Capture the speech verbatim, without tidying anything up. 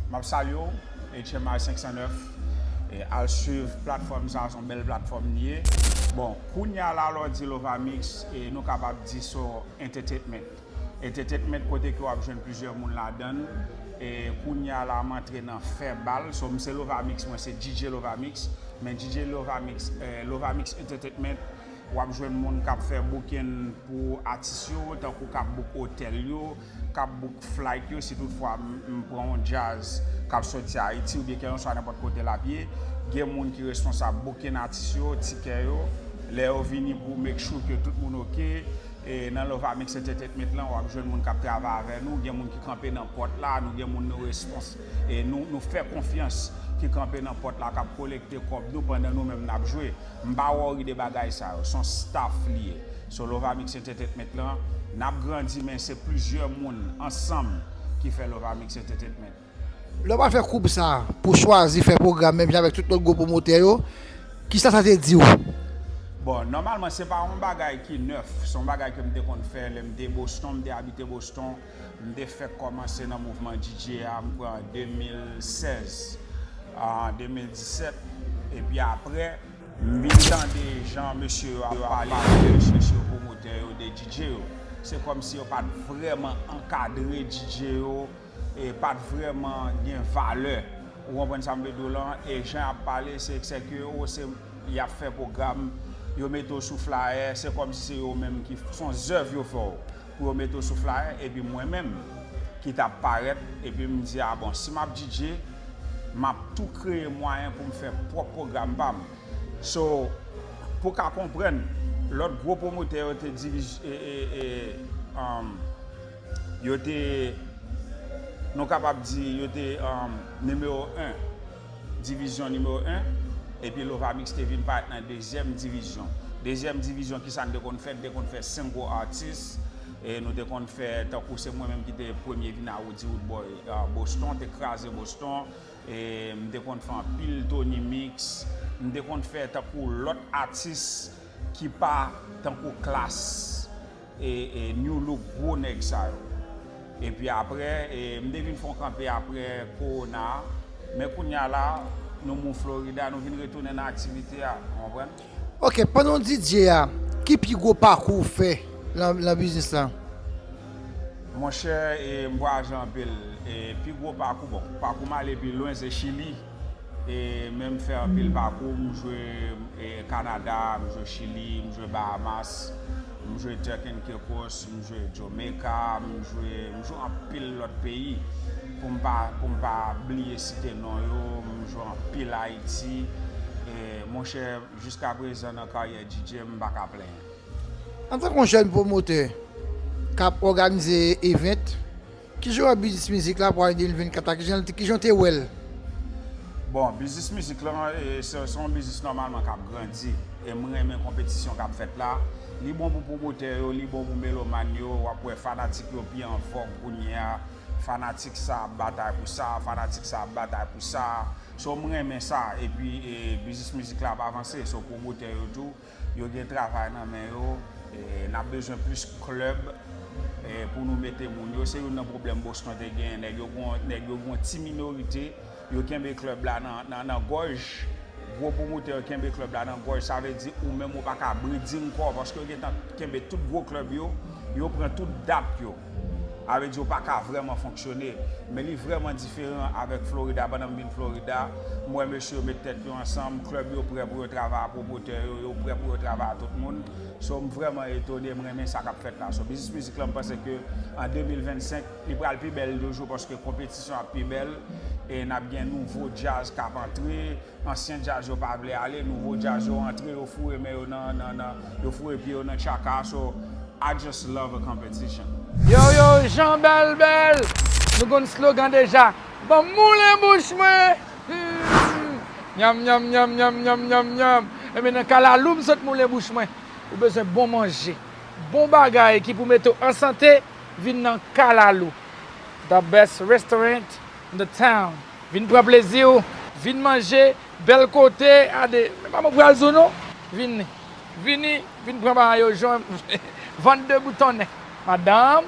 M ap salye w, H M I senk san nèf, e al swiv platfòm sa, se yon bèl platfòm li ye. Bon, kounye a la, lè w di Lovamix, e nou kapab di se yon entertainment. Entertainment kote ke w ap jwenn plizyè moun ladan l. E kounye a la, m antre nan fè bal. So, m se Lovamix, mwen se D J Lovamix. Men D J Lovamix, eh, Lovamix Entertainment, w ap jwenn moun k ap fè booking pou atis yo, tankou k ap book otèl yo, k ap book flight yo, si toutfwa m, m pran yon djaz k ap soti Ayiti oubyen kèlkanswa nenpòt kote l ap ye, gen moun ki responsab booking atis yo, tikè yo, lè yo vini pou make sure ke tout moun oke, e nan Lovamix Entertainment lan, w ap jwenn moun k ap travay avè nou, gen moun ki kanpe nan pòt la, nou gen moun nou respons-, e nou, nou fè konfyans ki kanpe nan pòt la, k ap kolekte kòb nou pandan nou menm n ap jwe. M pa worry de bagay sa yo, se yon staff li ye. So Lovamix Entertainment lan, n ap grandi, men se plizyè moun ansanm ki fè Lovamix Entertainment. Lè w pral fè koub sa pou chwazi fè pwogram menm jan avèk tout lòt gwo pwomotè yo, kisa sa te di w? Bon, nòmalman, se pa yon bagay ki nèf. Se yon bagay ke m te konn fè lè m te Boston, m te abite Boston. M te fèk kòmanse nan mouvman D J a, m kwè an de mil sèz, an de mil disèt. Epi apre, m vin tande jan mesye yo ap pale de mesye pwomotè yo, de D J yo. Se kòmsi yo pa t vrèman ankadre D J yo, e pa t vrèman gen valè. Ou konprann sa m vle di w lan? E jan y ap pale, se, se ke yo, se, y ap fè pwogram, yo mete w sou flayè, se kòmsi se yo menm ki, se yon zèv yo fè w, pou yo mete w sou flayè, epi mwen menm, ki t ap parèt, epi m di, a bon, si m ap D J, m ap tou kreye mwayen pou m fè pwòp pwogram pa m. So, pou w ka konprann, lòt gwo pwomotè yo te diviz-, e, e, e, um, yo te, nou kapab di, yo te, um, nimewo en, divizyon nimewo en, epi Lovamix te vin parèt nan dezyèm divizyon. Dezyèm divizyon, kisa n te konn fè? N te konn fè senk gwo atis, e nou te konn fè, tankou se mwen menm ki te premye vin a Roody Roodboy, a Boston, te kraze Boston. E m te konn fè anpil Tony Mix. M te konn fè tankou lòt atis ki pa tankou Klass, e, e New Look, gwo nèg sa yo. Epi apre, e, m te vin fè yon kanpe apre kowona a. Men kounye a la, nou move Florida, nou vin retounen nan aktivite a, ou konprann? Ok, pandan w D J a, ki pi gwo pakou w fè nan, nan biznis la? Monchè, e, m vwayaje anpil. E, pi gwo pakou, bon, pakou m ale pi lwen, se Chili. E, men m fè anpil pakou, m jwe, e, Kanada, m jwe Chili, m jwe Bahamas, m jwe Turks and Caicos, m jwe Jamaica, m jwe, m jwe anpil lòt peyi. Pou m pa, pou m pa bliye site non yo, m jwe anpil Ayiti. E, monchè, jiskaprezan nan karyè D J, m pa ka plenyen. Antanke yon jèn pwomotè k ap òganize event, kijan w wè biznis mizik la pou ane de mil vennkat la? Kijan, kijan w te wè l? Bon, biznis mizik lan, e, se, se yon biznis nòmalman k ap grandi. E m renmen konpetisyon k ap fèt la. Li bon pou pwomotè yo, li bon pou melomàn yo. W ap wè fanatik yo pi an vòg kounye a. Fanatik sa ap batay pou sa, fanatik sa ap batay pou sa. So, m renmen sa. Epi, e, biznis mizik la ap avanse. So, pwomotè yo tou, yo gen travay nan men yo. E, n ap bezwen plis klèb, e, pou nou mete moun yo. Se youn nan pwoblèm Boston te genyen. Nèg yo gon, nèg yo gon ti minorite. Yo kenbe klèb la nan, nan, nan gòj. Gwo pwomotè yo kenbe klèb la nan gòj. Sa vle di ou menm ou pa ka breeding kò w paske yo gentan kenbe tout gwo klèb yo. Yo pran tout dat yo. Sa vle di yo pa ka vrèman fonksyone. Men li vrèman diferan avèk Florida. Pandan m vin Florida, m wè mesye yo met tèt yo ansanm. Klèb yo prè pou yo travay ak pwomotè yo. Yo prè pou yo travay ak tout moun. So, m vrèman etone, m renmen sa k ap fèt la. So, biznis mizik la, m panse ke an de mil vennsenk, li pral pi bèl toujou paske konpetisyon ap pi bèl e n ap gen nouvo djaz k ap antre. Ansyen djaz yo pa vle ale, nouvo djaz yo antre, yo foure men yo nan, nan, nan, yo foure pye yo nan tchaka. So, I just love a competition. Yo, yo, Jan Bèl Bèl! Nou gon slogan deja. Ban m moulen bouch mwen! Hmm. Nyanm, nyanm, nyanm, nyanm, nyanm, nyanm, nyanm. Enben, nan Kalalou, m sot moulen bouch mwen. Ou bezwen bon manje, bon bagay ki pou mete w an sante, vin nan Kalalou. The best restaurant in the town. Vin pran plezi w, vin manje, bèl kote, ade, men pa mwen pral di w non. Vini, vini, vin pran bagay yo jwenn, vant de boutonnen. Madanm,